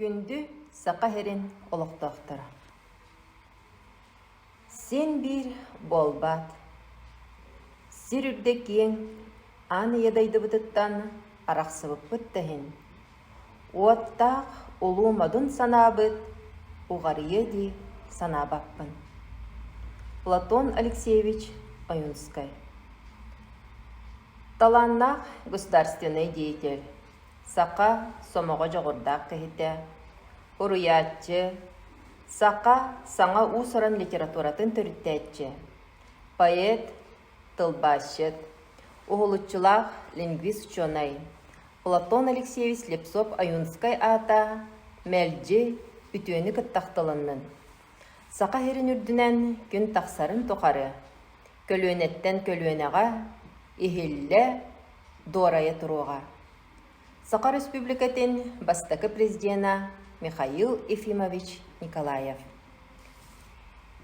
Күндү Саха сирин олохтоохторо! Син биир буолбаат, сир үрдэ киэҥ, аан ийэ дойдубутуттан арахсыбыппыт да иһин, уоттаах улуу модун санаабыт уҕарыйыа дии санаабаппын. Платон Алексеевич Ойунскай Талааннаах государственнай деятель, саха сомоҕо дьоҕурдаах киһитэ, уруйааччы, саха саҥа уус-уран литературатын төрүттээччи, поэт, тылбаасчыт, уһулуччулаах лингвист-учуонай Платон Алексеевич Слепцов-Ойунскай аата мэлдьи үтүөнү кытта ахтылыннын. Саха сирин үрдүнэн күн тахсарын тухары көлүөнэттэн көлүөнэҕэ иһиллэ, дуорайа туруоҕа. Саха Өрөспүүбүлүкэтин бастакы президенэ Михаил Ефимович Николаев.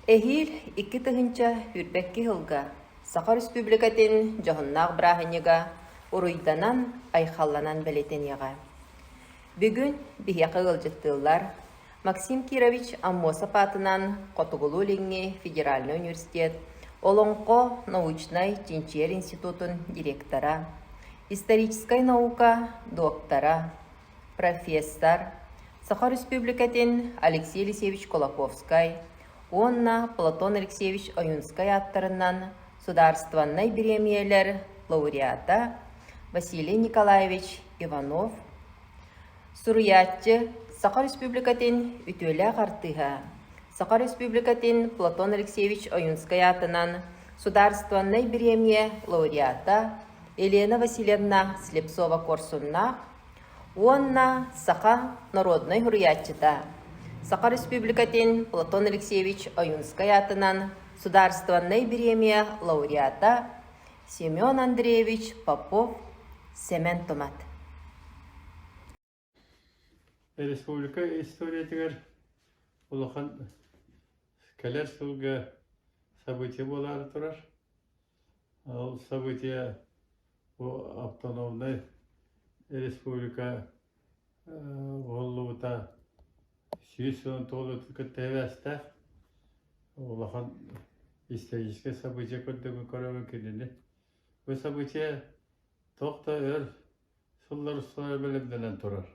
Эһиил 2022 сылга Саха Өрөспүүбүлүкэтин дьоһуннаах бырааһынньыга уруйданан-айхалланан бэлиэтэниэҕэ. Бүгүн биһиэхэ ыалдьыттыыллар Максим Кирович Аммосов аатынан Хотугулуу-Илиҥҥи федеральнай университет Олоҥхо научнай-чинчийэр институтун директора, историческай наука доктора, профессор, Саха Өрөспүүбүлүкэтин Алексей Елисеевич Кулаковскай уонна Платон Алексеевич Ойунскай ааттарынан судаарыстыбаннай бириэмийэлэр лауреата Василий Николаевич Иванов, Суруйааччы, Саха Республикатын үтүөлээх артыыһа, Саха Республикатын Платон Алексеевич Ойунскай аатынан Судаарыстыбаннай бириэмийэ лауреата Елена Васильевна Слепцова-Куорсуннаах уонна саха народнай суруйааччыта, Саха Республикатын Платон Алексеевич Ойунскай аатынан Судаарыстыбаннай бириэмийэ лауреата Семен Андреевич Попов, Сэмэн Тумат. Республика историятыгар улахан кэлэр сылга событие буолаары турар. Ол событие бу автономнай республика уһуллубута 119 кытта эбээстээх улахан историческай событие курдук көрөбүн кинини. Бу событие туох да өр сыллар усталара бэлэмнэнэн турар.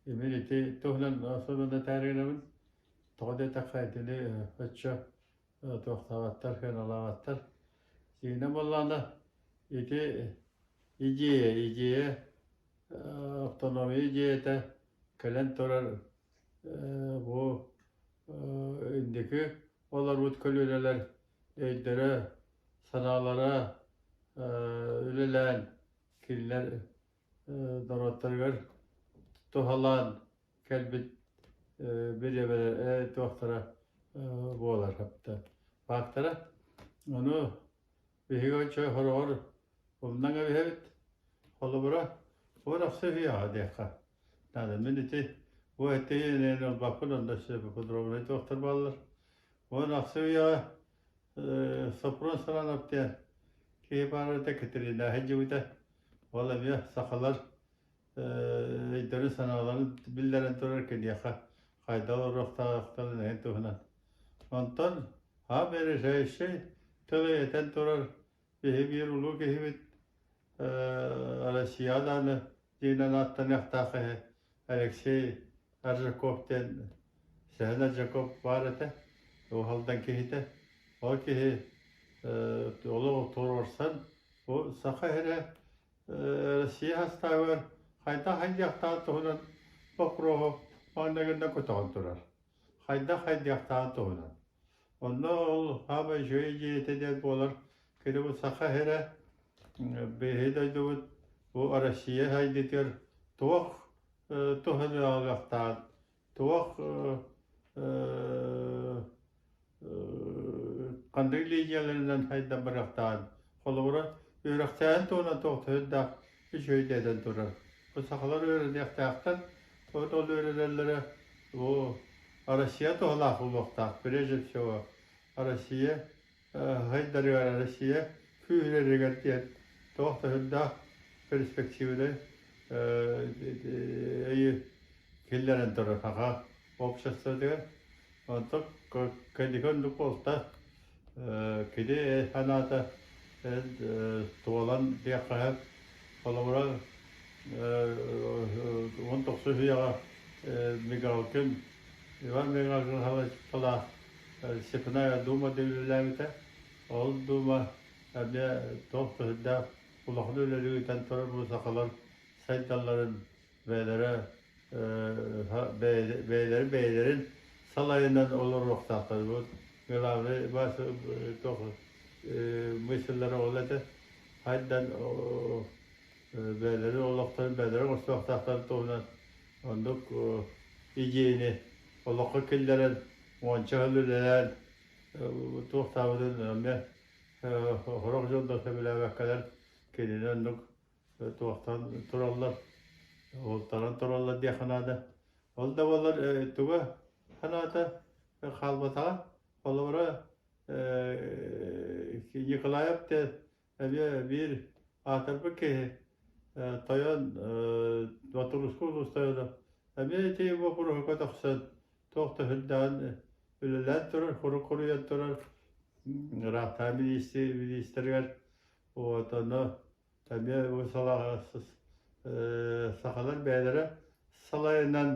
Мин ити туһунан особенно этээри Тоҕо диэтэххэ итини оччо туохтаабаттар, сыаналаабаттар. Сиинэ буоллаҕына ити идея, идея автономия идеята кэлэн турар бу инники олорбут көлүөнэлэр өйдөрө, санаалара үлэлээн кинилэр норуоттарыгар туһалаан кэлбит бириэмэлэр туохтара буолар фактора. Ону биһиги ончо хороҕор умнан кэбиһэбит. Холобура, уон ахса үһүйэҕэ диэххэ наада. Мин ити бу этиини ылбаппын, онно подробнай туохтар бааллар. 16 үйэҕэ Сопрун Саранов диэн киһи баар этэ, Катерина сылдьыбыта. Ол эмиэ сахалар өйдөрүн-санааларын биллэрэн турар киниэхэ хайдах олоруохтаахтарын эһин туһунан. Онтон аам решающай тылы этэн турар биһи биир улуу киһибит Россия даҕаны диэнэн ааттаныахтаах киһи Алексей Аржаков диэн Сэһэн Аржаков баар этэ, Уһалдан киһитэ. Ол киһи олох туруорсан бу Саха сирэ Россия састаабыгар хайдах хайдыахтааҕын туһунан боппуруоһу маҥнайгынан көтөҕөн турар. Хайдах хайдыахтааҕын туһунан. Онно ол саамай үчүгэй идиэйэтэ диэн буолар, кини бу Саха сирэ биһиги дойдубут бу Россия сайдыытыгар туох туһаны аҕалыахтааҕын, туох ханнык линияларынан сайдан барыахтааҕын, холобура, үөрэхтээһин туһунан туох сүрдээх үчүгэй этэн турар. Бу сахалар үөрэниэхтээхтэр, вот ол үөрэнэллэрэ бу Россия туһалаах буолуохтаах, прежде всего Россия сайдарыгар, Россия күүһүрэригэр диэн туох да сүрдээх перспективнай өйү. киллэрэн турар саха обществотыгар. Онтон кэнники оннук буолта. Кини санаата туолан диэххэ сөп. Холобура, 19 үйэҕэ Мигалкин, Иван Мигалкин салаах Степная Дума диэн үлэлээбитэ. Ол Дума эмиэ туох да сүрдээх улахан үлэни ыытан турар бу сахалар сайдалларын бэйэлэрэ бэйэлэрин бэйэлэрин салайынан олоруохтаахтар. Бу главный туох мысльлара ол этэ. Хайдан бэйэлэрин олохторун бэйэлэрэ оҥостуохтаахтарын туһунан оннук идеяны олоххо киллэрэн уонча сыл үлэлээн туохтаабытын эмиэ сорох дьон да сөбүлээбэккэлэр кинини оннук туохтан тураллар, уһултаран тураллар диэххэ наада. Ол да буоллар туга санаата хаалбатаҕа. Холобура, Николаев диэн эмиэ биир аатырбыт киһи тойон Ботуруска улуус тойоно эмиэ ити боппуруоһука тахсан туох да сүрдээҕин үлэлээн турар, хорук-хоруйан турар ыраахтааҕы миниистиригэр вот ону Эмиэ бу салаҕа сахалар бэйэлэрэ салайынан,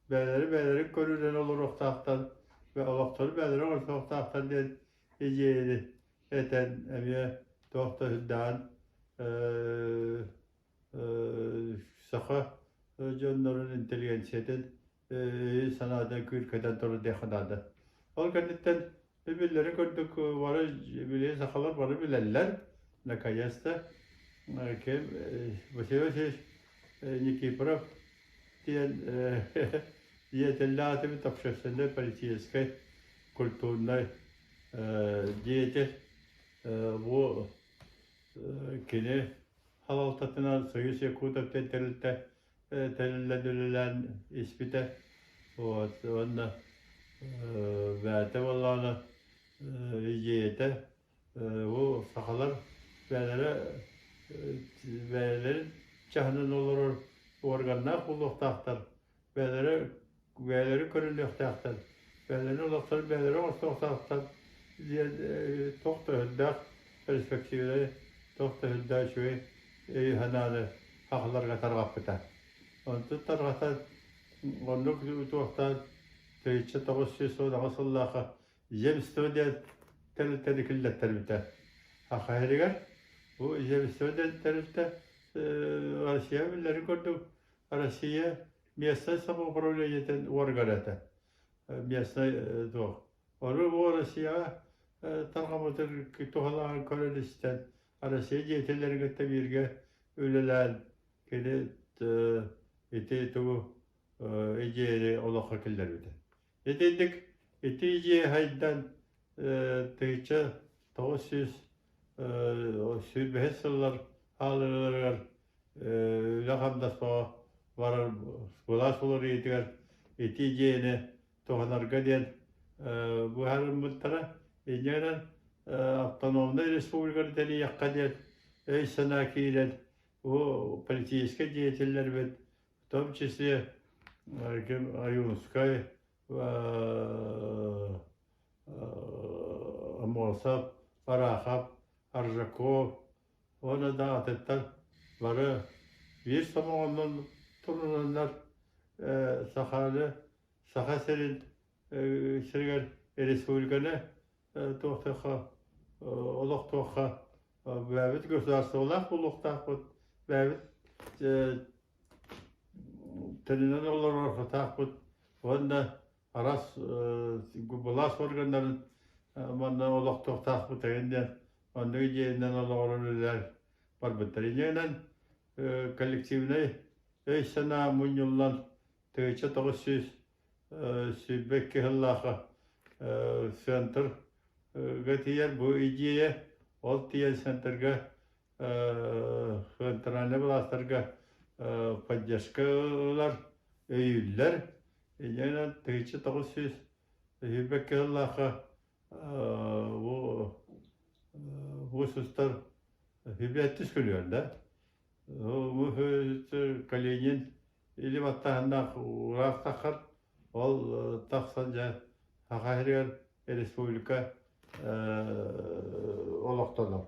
бэйэлэри бэйэлэрин көрүүнэн олоруохтаахтар, олохторун бэйэлэрэ оҥорсуохтаахтар диэн идиэйэни этэн эмиэ туох да сүрдээҕин саха дьоннорун интеллигенциятын өйүн-санаатын күүркэтэн турар диэххэ наада. Ол кэнниттэн биллэрин курдук бары били сахалар бары билэллэр, наконец-то ким Василий Васильевич Никифоров диэн деятеллээх общественнай, политическай, культурнай деятель. Бу кини салалтатынан Союз Якутов диэн тэрилтэ тэриллэн үлэлээн испитэ. Вот уонна бэйэтэ буоллаҕына идиэйэтэ бу сахалар бэйэлэрэ бэйэлэрин чаһынан олорор уорганнаах буолуохтаахтар, бэйэлэрэ бэйэлэрин көрүнүөхтээхтэр, бэйэлэрин олохторун бэйэлэрэ оҥостуохтаахтар диэн туох да өһүрдээх перспективнай, туох да өһүрдээх үчүгэй өйү-санааны сахаларга тарҕаппыта. Онтун тарҕатан оннук туохтаан 1998 сыллаахха земство диэн тэрилтэни киллэртэрбитэ. Саха сиригэр бу земство диэн тэрилтэ Россия биллэрин курдук Россия местнай самоуправлениетын уоргана этэ. Местнай туох. Ону бу Россияҕа тарҕаммытын туһалааҕын көрөн-истэн Россия деятеллэрин кытта бииргэ үлэлээн кини ити тугу идиэйэни олоххо киллэрбитэ. Итинник ити идиэйэ хайдан 1925 сыллар хаалыыларыгар үлэ-хамнас барар былаас уларыйыытыгар ити идиэйэни туһанарга диэн быһаарыммыттара. Инньэ гынан автономнай республиканы тэрийиэххэ диэн өй-санаа киирэн, бу политическай деятеллэрбит, в том числе ким Ойуунскай, Аммосов, Барахов, Аржаков уонна да атыттар бары биир сомоҕонон турунаннар саханы Саха сирин сиригэр республиканы туохтаахха олохтуохха бэйэбит государстволаах буолуохтаахпыт, бэйэбит тэринэн олоруохтаахпыт уонна араас былаас органнарын манна олохтуохтаахпыт эҥин диэн оннук идиэйэнэн олоҕуран үлэлээн барбыттар. Инньэ коллективнай өй-санаа мунньуллан 1922 сыллаахха центрга тиийэр бу идея ол тиийэн центрга центральнай былаастарга поддержка ылар, өйүүллэр. Инньэ гынан 1922 сыллаахха бу бу сустар үбэттис күнүгэр да Калинин. Или баттааһыннаах уураах таххар, ол тахсан дьэ Саха сиригэр республика олохтонор.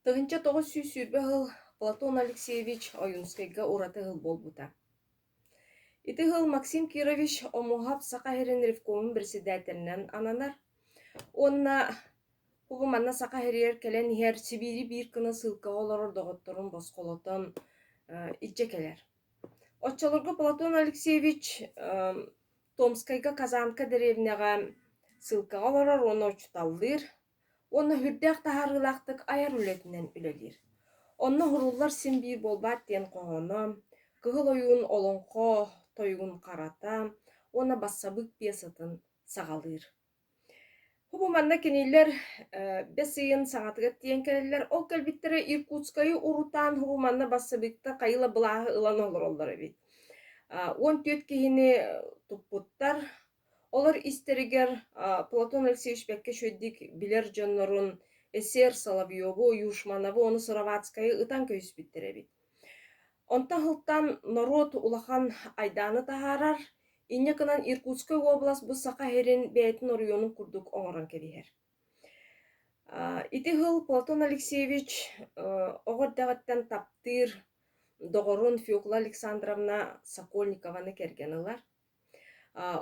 1920 сыл Платон Алексеевич Ойуунскайга ураты сыл буолбута. Ити сыл Максим Кирович Омуһап Саха сирин ревкомун председателинэн ананар уонна Бу манна Саха сиригэр кэлэн иһэр Сибиири биир гына сыылкаҕа олорор доҕотторун босхолотон илдьэ кэлэр. Оччолорго Платон Алексеевич Томскайга Казанка дэриэбинэҕэ сыылкаҕа олорор уонна учууталлыыр уонна сүрдээх таһаарыылаахтык айар үлэтинэн үлэлиир. Онно уһуруллар син биир буолбаат диэн хоһооно, Кыһыл Ойуун олоҥхо тойугун харата уонна бассабыык пьесатын саҕалыыр. Бу манна кинилэр бэс ыйын саҥатыгар тиийэн кэлэллэр. Ол кэлбиттэрэ Иркутскайы урутаан бу манна бассабыыктар хайыла былааһы ылан олороллор эбит. 14 киһини туппуттар. Олор истэригэр Платон Алексеевич бэккэ үчүгэйдик билэр дьоннорун эсер Соловьеву, Юшманову, ону Сыроватскайы ытан көйүспүттэр эбит. Онтон сылтаан норуот улахан айдааны таһаарар, инньэ гынан Иркутскай уобалас бу Саха сирин бэйэтин оройуонун курдук оҥорон кэбиһэр. Ити сыл Платон Алексеевич оҕо эрдэҕиттэн таптыыр доҕорун Фекла Александровна Сокольникованы кэргэн ылар.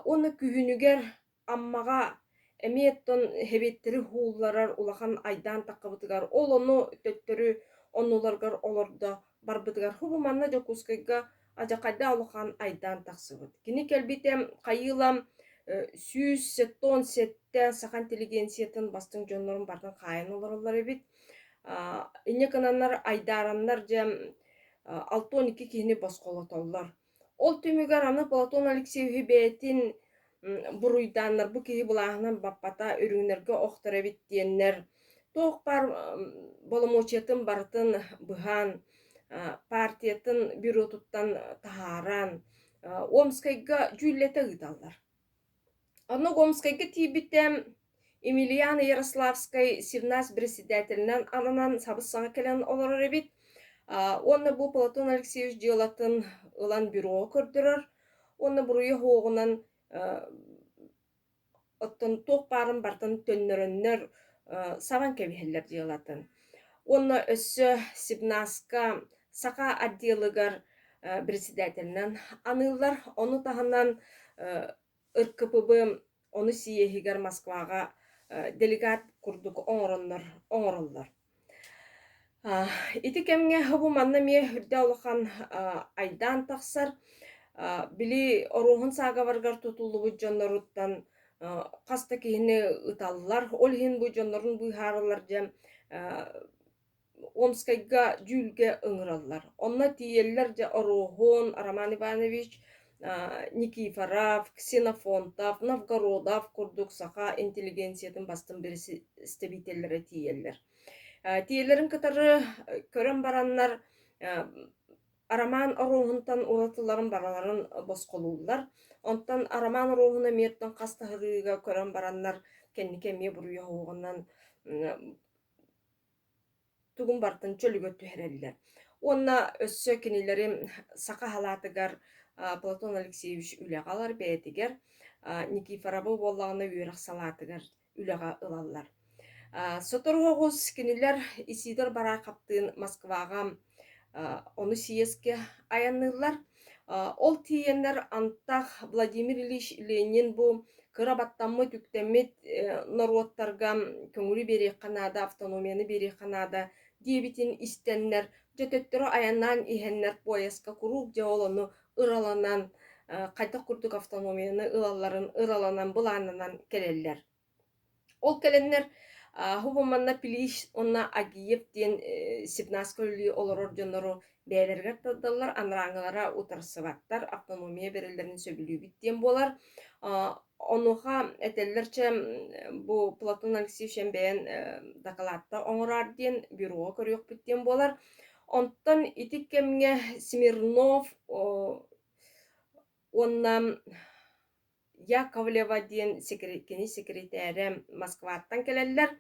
Уонна күһүнүгэр Аммаҕа эмиэ оттон сэбиэттэри уһуулларар улахан айдаан таххыбытыгар ол ону төттөрү оннуларыгар олордо барбытыгар хубу манна Дьокуускайга адьакайдаах улахан айдаан тахсыбыт. Кини кэлбитэ хайыылам 177 саха интеллигенциятын бастыҥ дьоннорун барытын хаайан олороллор эбит. Инньэ гынаннар айдаараннар дьэ 62 киһини босхолотоллор. Ол түмүгэр аны Платон Алексеевиһы бэйэтин буруйдааннар бу киһи былааһынан баппата үрүҥнэргэ охтор эбит диэннэр туох баар боломуочуйатын барытын быһан, партиятын бюротуттан таһааран Омскайга дьүүллэтэ ыыталлар. Онно Омскайга тиийбитэ Емельян Ярославскай Севнас председателинэн ананан сабыс-саҥа кэлэн олорор эбит. Уонна бу Платон Алексеевич дьыалатын ылан бюроҕа көрдөрөр уонна буруйа суоҕунан оттон туох баарын барытын төннөрөннөр сабан кэбиһэллэр дьыалатын. Уонна өссө Сибнаска саха отделыгар председателинэн аныыллар. Ону таһынан РКПБ ону съеһигэр Москваҕа делегат курдук оҥороннор оҥороллор. Ити кэмҥэ бу манна эмиэ үрдэ улахан айдаан тахсар. Били Оруоһун саагабарыгар тутуллубут дьонноруттан хас да киһини ыталлар. Ол иһин бу дьоннорун быыһаараллар диэн Омскайга дьүүлгэ ыҥыраллар. Онно тиийэллэр дьэ Оруоһун, Роман Иванович, Никифоров, Ксенофонтов, Новгородов курдук саха интеллигенциятын бастыҥ бэрэстэбиитэллэрэ тиийэллэр. Тиийэллэрин кытары көрөн бараннар Арамаан Оруоһунтан уратыларын барыларын босхолууллар. Онтон Арамаан Оруоһун эмиэттэн хас да сырыыга көрөн бараннар кэнники эмиэ буруйа суоҕунан тугун барытын чөлүгэр түһэрэллэр. Уонна өссө кинилэри саха халаатыгар Платон Алексеевич үлэҕэ ылар бэйэтигэр, Никифоровы буоллаҕына үөрэх салаатыгар үлэҕэ ылаллар. Сотору соҕус кинилэр Исидор Бараахаптыын Москваҕа ону съезкэ айанныыллар. Ол тиийэннэр антах Владимир Ильич Ленин бу кыра баттаммыт, үктэммит норуоттарга көҥүлү биэриэххэ наада, автономияны биэриэххэ наада диэбитин истэннэр, дьэ төттөрү айаннаан иһэннэр поезка куруук дьэ ол ону ыраланан, хайдах курдук автономияны ылалларын ыраланан, былааннанан кэлэллэр. Ол кэлэннэр хубу манна Плищ уонна Агиев диэн Сибнаска үлэлии олорор дьоннору бэйэлэригэр тардаллар, анарааҥҥылара утарсыбаттар, автономия бэриллэрин сөбүлүүбүт диэн буолар. Онуоха этэллэр чэ бу Платон Алексеевич эн бэйэн дакылаатта оҥороор диэн бюроҕа көрүөхпүт диэн буолар. Онтон ити кэмҥэ Смирнов уонна Яковлева диэн кини секретээрэ Москваттан кэлэллэр.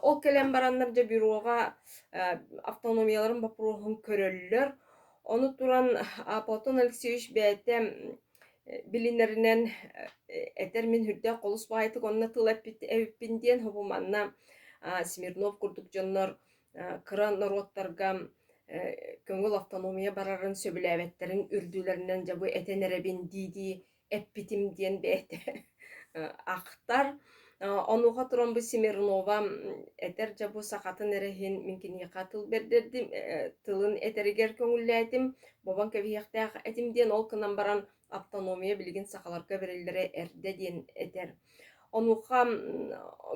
Ол кэлэн бараннар дьэ бюроҕа автономияларын боппуруоһун көрөллөр. Ону туран Платон Алексеевич бэйэтэ билинэринэн этэр мин үрдээх холус баҕайытык онно тыл эппит эбиппин диэн хобу манна Смирнов курдук дьоннор кыра норуоттарга көҥүл автономия барарын сөбүлээбэттэрин үрдүлэринэн дьэ бу этэн эрэбин дии-дии эппитим диэн бэйэтэ ахтар. Онуоха туран бу Смирнова этэр дьэ бу сахатын эрэ иһин мин киниэхэ тыл бэрдэрдим, тылын этэригэр көҥүллээтим, бобон кэбиһиэхтээх этим диэн ол гынан баран автономия билигин сахаларга бэриллэрэ эрдэ диэн этэр. Онуоха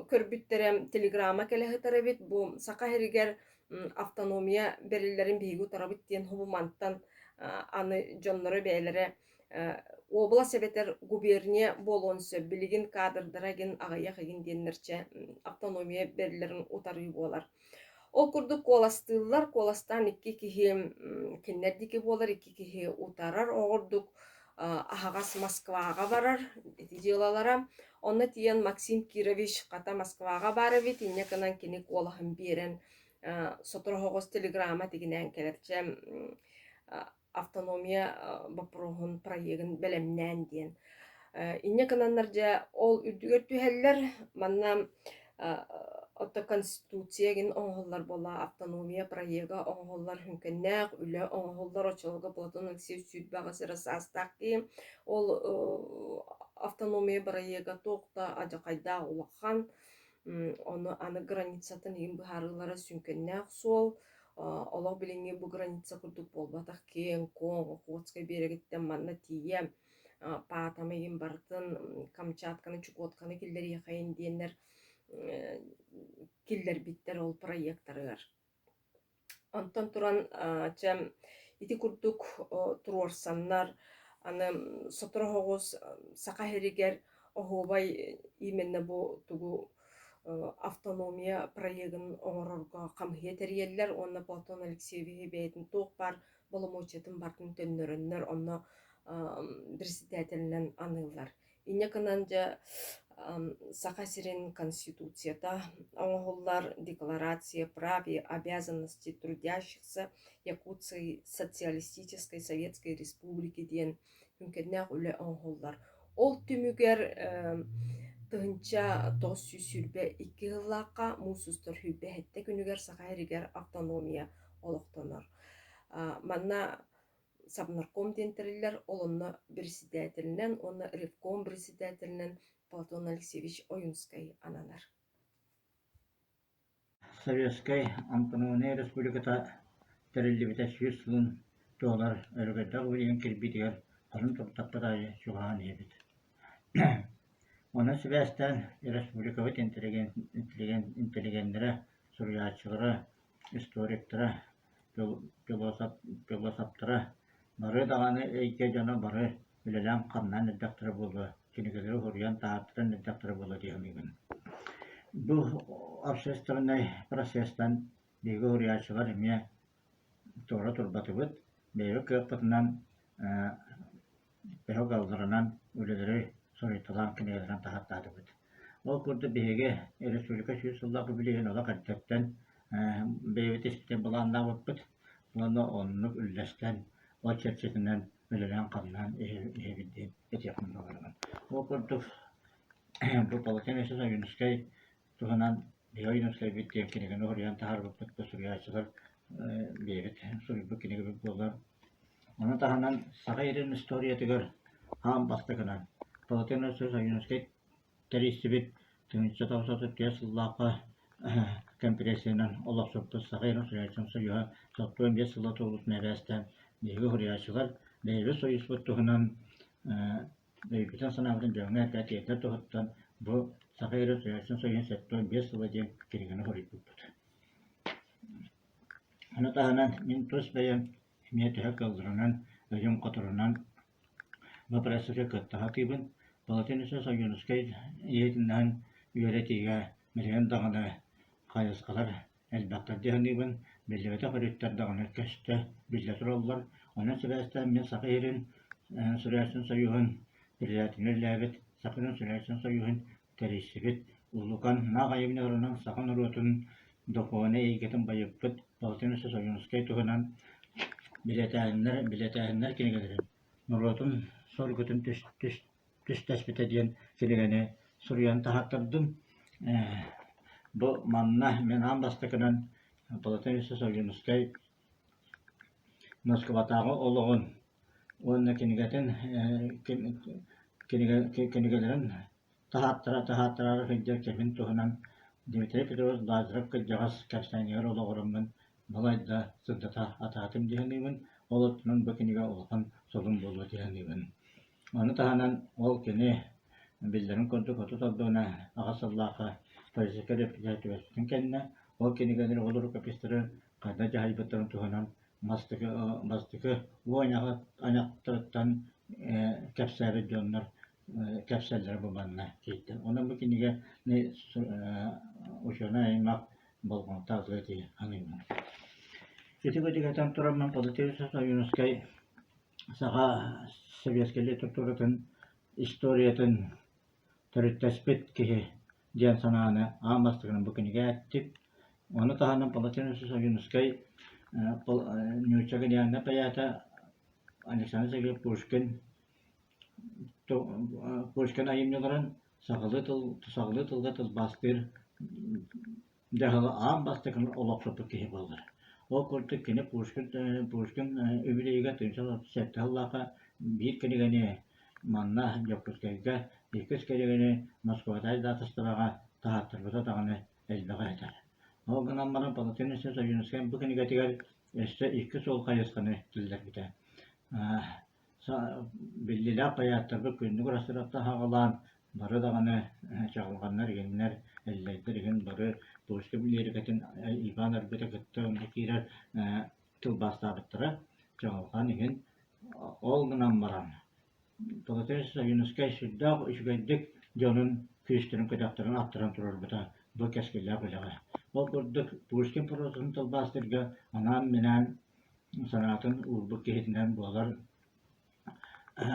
көрбүттэрэ телеграмма кэлэ сытар эбит, бу Саха сиригэр автономия бэриллэрин биһиги утарабыт диэн хобу мантан аны дьонноро бэйэлэрэ уобалас эбэтэр губерния буолуон сөп, билигин кадрдара игин аҕыйах игин диэннэрчэ автономия бэриллэрин утарыы буолар. Ол курдук куоластыыллар, куоластаан икки киһи кинилэр диэки буолар, икки киһи утарар, ол курдук аһаҕас Москваҕа барар ити дьыалалара. Онно тиийэн Максим Кирович хата Москваҕа баар эбит, инньэ гынан кини куолаһын биэрэн сотору соҕус телеграмма тигинээн кэлэр. Чэ автономия боппуруоһун проегын бэлэмнээн диэн. Инньэ гынаннар дьэ ол үрдүгэр түһэллэр. Манна отто конституция гин оҥоһуллар буолла, автономия проега оҥоһуллар, хүҥкэннээх үлэ оҥоһуллар. Оччолорго Платон Алексеевич 28 эрэ саастаах киһи. Ол автономия проега туох да адьахайдаах улахан. Ону аны границатын иһин быһаарыылара сүҥкэннээх суол. Олох билиҥҥи бу граница курдук буолбатах киэҥ-куоҥ Охотскай биэрэгиттэн манна тиийэ Паатамы иһин барытын Камчатканы, Чукотканы киллэриэхэйин диэннэр киллэрбиттэр ол проектарыгар. Онтон туран чэ ити курдук туруорсаннар аны сотору соҕус Саха сиригэр оһуобай именно бу тугу автономия проегын оҥорорго хамыыһыйа тэрийэллэр уонна Платон Алексеевиһы бэйэтин туох баар боломуочуйатын барытын төннөрөннөр онно председателинэн аныыллар. Инньэ гынан дьэ Саха сирин Конституцията оҥоһуллар Декларация прав и обязанностей трудящихся Якутской Социалистической Советской Республики диэн үҥкэннээх үлэ оҥоһуллар. Ол түмүгэр 1922 сыллаахха муус устар 27 күнүгэр Саха сиригэр автономия олохтонор. Манна Совнарком диэн тэриллэр, ол онно председателинэн уонна ревком председателинэн Платон Алексеевич Ойунскай ананар. Советскай Автономнай Республиката тэриллибитэ 100 сылын туолар өрөгөйдөөх үбүлүөйүн кирбиитигэр хонун туртахпыт аайы чугаһаан иһэбит. Онон сибээстээн республикабыт интеллигеннэрэ, суруйааччылара, историктара, философтара бары даҕаны эйгэ дьоно бары үлэлээн-хамнаан эрдэхтэрэ буолуо, кинигэлэри суруйан таһаартаран эрдэхтэрэ буолуо дии саныыбын. Бу общественнай процесстан биһиги суруйааччылар эмиэ туора турбатыбыт, бэйэбит кыахпытынан төһө кыалларынан үлэлэри суруйталаан кинигэлэрин таһаартаатыбыт. Ол курдук биһиги республика 100 сыллаах үбүлүөйүн олох эрдэттэн бэйэбит испитин былааннаабыппыт уонна оннук үллэстэн ол чэрчитинэн үлэлээн-хамнаан иһэбит диэн этиэхпин баҕарабын. Ол курдук бу Полотен Ойуунускай туһунан биһиги Ойуунускайбыт диэн кинигэни суруйан таһаарбыппыт бу суруйааччылар бэйэбит суруйбут кинигэбит буолар. Ону таһынан Саха сирин историятыгар аан бастакынан Полотен Ойуунускай тэрийсибит 1934 сыллаахха конференциянан олохсуппут Саха сирин суруйааччытын союһа 95 сыла туолбутун эбээстээн биһиги суруйааччылар бэйэбит союзпут туһунан өйбүтүн санаабытын дьоҥҥо эрдэ тиэрдэр туһуттан бу Саха сирин суруйааччытын союһун 75 сыла диэн кинигэни суруйбуппут. Ону таһынан мин тус бэйэм эмиэ төһө кыалларынан, өйүм хоторунан боппуруостарга кытта сатыыбын. Палатин Ойуунускай ийэтинээн үөрэтиигэ билигин даҕаны хайысхалар элбэхтэр дии саныыбын. Биллибэтэх өрүттэр даҕаны көстө, биллэ тураллар. Онон сибээстээн мин Саха сирин Суруйааччытын сойууһун председателинэн үлэлээбит, Саха сирин Суруйааччытын сойууһун тэрийсибит, улуукан наах айымньыларынан саха норуотун духовнай эйгэтин байыппыт Палатин Ойуунускай туһунан. билэтээһиннэр билэтээһиннэр кинигэлэрин норуотун соргутун түстэспитэ диэн кинигэни суруйан таһааттардым. Бу манна мин аан бастакынан Платон Ильич Ойуунускай Москватааҕы олоҕун уонна кинигэтин кинигэлэрин таһааттара таһааттараары сылдьар кэмин туһунан Дмитрий Петрович Лазарев кырдьаҕас кэпсээнигэр олоҕураммын балайда сырдата атаатым дии саныыбын. Ол оттонон бу кинигэ улахан солун буолуо дии саныыбын. Ону таһынан ол кини биллэрин курдук 30 ордугуна аҕыс сыллаахха политическай репрессия түбэспитин кэннэ ол кинигэлэри, ол рукопистары хайдах дьаһайбыттарын туһунан бастакы бастакы уу айахтарыттан кэпсээбит дьоннор кэпсэллэрэ бу манна киирдэ. Онон бу кинигэни учуонай аймах болҕомтоох дии саныыбын. Ити кырдьыгытан тураммын Политическай Ойуунускай саха советскай литературатын историятын төрүттэспит киһи диэн санааны аан бастакынан бу кинигэ эттим. Ону таһынан Полотенец Ойуунускай нуучча гениальнай поэта Александр Сергеевич Пушкин Пушкин айымньыларын сахалыы тыл сахалыы тылга тылбаастыыр дьаһалы аан бастакын олохсуппут киһи буолар. Ол курдук кини Пушкин Пушкин үбүлүөйүгэр 1937 сыллаахха биир кинигэни манна Дьокуускайга, иккис кинигэни Москватааҕы издательствоҕа таһааттарбыта даҕаны элбэҕи этэр. Ол гынан баран Платон Ильич Ойуунускай бу кинигэтигэр өссө икки суол хайысханы киллэрбитэ. Биллиилээх поэттарбыт күннүк Уурастыыраттан саҕалаан бары даҕаны чаҕылҕаннар игиннэр, Эллэйдэр игин бары Пушкин лирикатын Иван Арбита кытта онно киирэр тылбаастаабыттара чаҕылҕан игин. Ол гынан баран Платон Саввинскай сүрдээх үчүгэйдик дьонун күүстэрин көтөхтөрүн аттаран турарбыта бу кэскиллээх үлэҕэ. Ол курдук Пушкин прозатын тылбаастыырга анаан-минээн санаатын уурбут киһитинэн буолар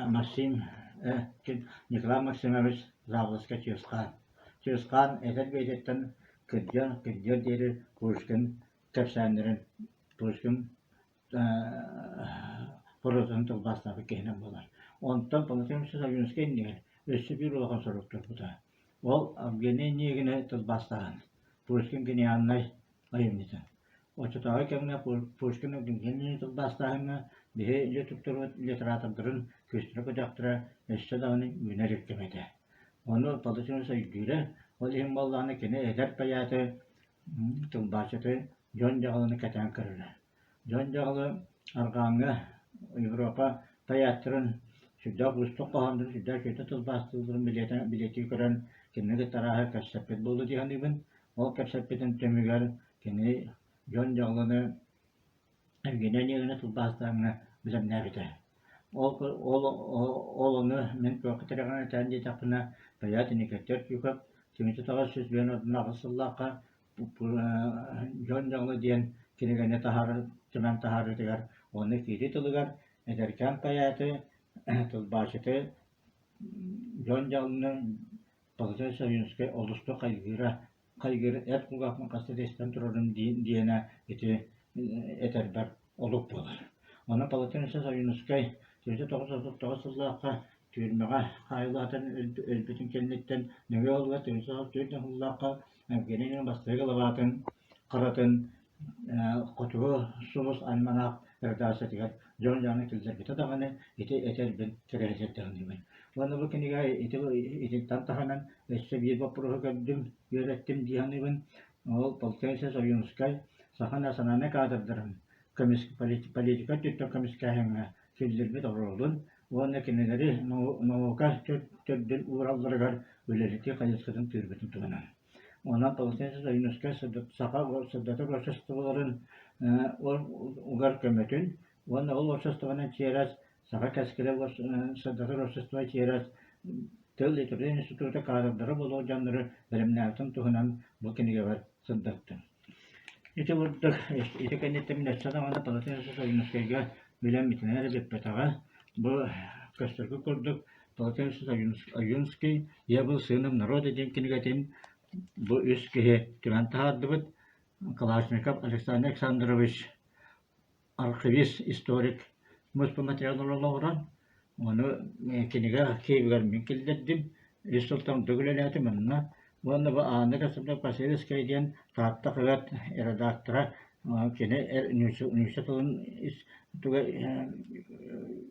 Максим Николай Максимович Заавласка Чыысхаан. Чыысхаан эдэр бэйэтиттэн кырдьар кырдьыар диэри Пушкин кэпсээннэрин Пушкин прозатын тылбаастаабыт киһинэн буолар. Онтон Платон Саввинскай иннигэр өссө биир улахан сорук турбута. Ол Евгений Онегины тылбаастааһын. Пушкин гениальнай айымньыта. Оччотооҕу кэмҥэ Пушкин Евгений тылбаастааһыҥҥа биһи литературабыт литератордарын күүстэрэ-көтөхтөрө өссө даҕаны үүнэр кэм этэ. Ону Платон өйдүүрэ, ол иһин буоллаҕына кини эдэр поэты, тылбаасчыты дьон дьаҕылыны кэтээн көрөрө. Дьон дьаҕылы арҕааҥҥа Европа поэттарын сүрдээх уустук хоһооннорун, сүрдээх үчүгэй тылбаастыылларын билиэтии көрөн кинини кытта арааһы кэпсэппит буолуо дии саныыбын. Ол кэпсэппитин түмүгэр кини дьон дьаҕылыны Евгений Онегины тылбаастааҥҥа бэлэмнээбитэ. Ол, ол, ол ону мин туохха тирэҕин этээн диэтэхпинэ, поэт Никита Артюхов 1998 сыллаахха Дьон дьаҕылы диэн кинигэни таһаар түмэн таһаарыытыгар уонна киирии тылыгар эдэркээн поэты, тылбаасчыты дьон дьаҕылыны Павел Савинскай олустук хайгыыра хайгыыр эт кулгаахпын хаста да истэн турарым диэнэ ити этэрбэр олук буолар. Онон Палатин Савинскай 1939 сыллаахха түрмэҕэ хаайыллаатан өлбүтүн кэнниттэн нөҥүө сылга 1944 сыллаахха Евгений бастакы главатын харатын Хотугу сулус альманах редакциятыгар дьон дьону киллэрбитэ даҕаны ити этэрбин кэрэһэлиирдэҕинибин. Уонна бу кинигэ ити итинтэн таһынан өссө биир боппуруоһу көрдүм, үөрэттим дии саныыбын. Ол Полтавец Ойуунускай саха национальнай кадрдарын көмүс политика өттүттэн көмүскээһиҥҥэ киллэрбит оруолун уонна кинилэри наука төрдүн ууралларыгар үлэлэтии хайысхатын тыырбытын туһунан. Онон Полтавец Ойуунускай саха сырдатар уопсастыбаларын угар көмөтүн уонна ол уопсастыбанан чиэрэс Саха кэскилэ сырдатар уопсастыба чиэрэс тыл литература института кадрдара буолуох дьоннору бэлэмнээбитин туһунан бу кинигэбэр сырдаттым. Ити курдук ити кэнниттэн мин өссө даҕаны Палатин Ойуунускайга үлэм итинэн эрэ бүппэтэҕэ. Бу көстөргө курдук Палатин Ойуунский «Я был сыном народа» диэн кинигэтин бу үс киһи түмэн таһаардыбыт. Калашников Александр Александрович. архивист, историк муспут материаллары олоҕуран, ону кинигэ киэбигэр мин киллэрдим. Үс сылтан ордук үлэлээтим онно. Уонна бу Анна Константиновна Васильевская диэн Таатта хаһыат редактора кини нуучча тылын туга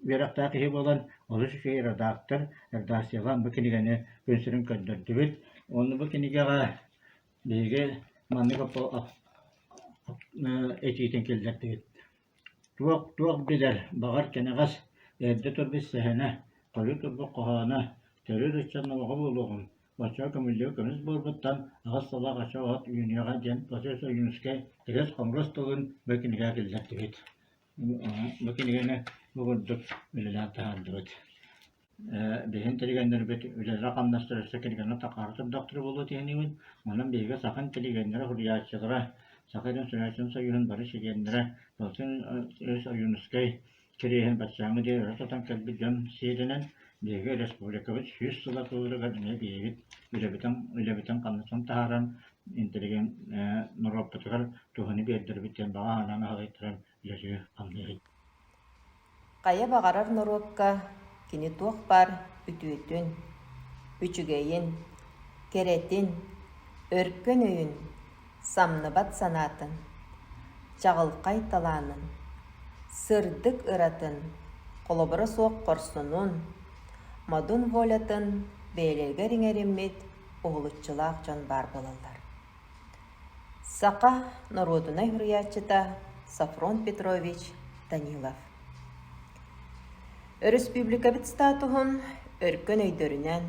үөрэхтээх киһи буолан олус үчүгэй редактор, редакциялаан бу кинигэни күн сирин көрдөрдүбүт. Уонна бу кинигэҕэ биһиги маннык этиитин киллэрдибит. Туох туох билэр, баҕар кэнэҕэс эрдэ турбут сэһэнэ, хойуу турбут хоһооно, төрүүр ыччат номоҕо буолуоҕун, оччоҕо көмүллүбүт көмүс буорбуттан аҕыс сыллаах оччо от үүнүөҕэ диэн Василий Ойуунускай кириэс-хомуруос тылын бу кинигэҕэ киллэрдибит. Бу кинигэни бу курдук үлэлээн таһаардыбыт. Биһиги интеллигеннэрбит үлэлэрэ-хамнастара өссө кинигэни тахаары турдахтара буолуо тиһэниибин. Онон биһиги саха интеллигеннэрэ, суруйааччылара, Саха дьон суруйааччытын союһун бары чилиэннэрэ Платон Ойуунускай кириэһин баччааҥҥа диэри өрө тутан кэлбит дьон сиэринэн биһиги республикабыт 100 сыла туоларыгар эмиэ биһиги үлэбитин үлэбитин-хамнаспытын таһааран интеллиген норуоппутугар туһаны биэрдэрбит диэн баҕа санааны аһылыйтаран үлэлии-хамныы Хайа баҕарар норуокка кини туох баар үтүөтүн, үчүгэйин, кэрэтин, өркөн өйүн, самныбат санаатын, чаҕылхай талаанын, сырдык ыратын, холобура суох хорсунун, модун волятын бэйэлэригэр иҥэриммит уһулуччулаах дьон баар буолаллар. Саха норуодунай суруйааччыта Софрон Петрович Данилов Өрөспүүбүлүкэбит статуһун өркөн өйдөрүнэн,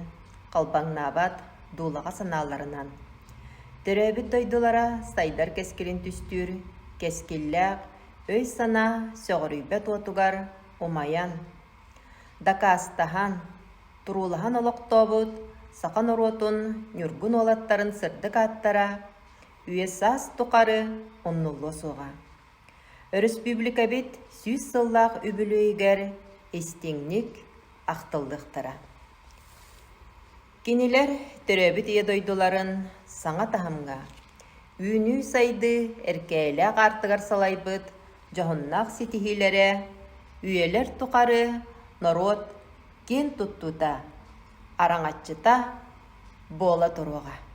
халбаҥнаабат дуулаҕа санааларынан, төрөөбүт дойдулара сайдар кэскилин түстүүр кэскиллээх өй-санаа сөҕүрүйбэт уотугар умайан, дакаастаһан, туруулаһан олохтообут саха норуотун ньургун уолаттарын сырдык ааттара үйэ-саас тухары умнуллуо суоҕа. Өрөспүүбүлүкэбит 100 сыллаах үбүлүөйүгэр истиҥник ахтыллыахтара. Кинилэр төрөөбүт ийэ дойдуларын саҥа таһымҥа, үүнүү-сайдыы эркээлээх аартыгар салайбыт дьоһуннаах ситиһиилэрэ үйэлэр тухары норуот киэн туттуута, араҥаччыта буола туруоҕа.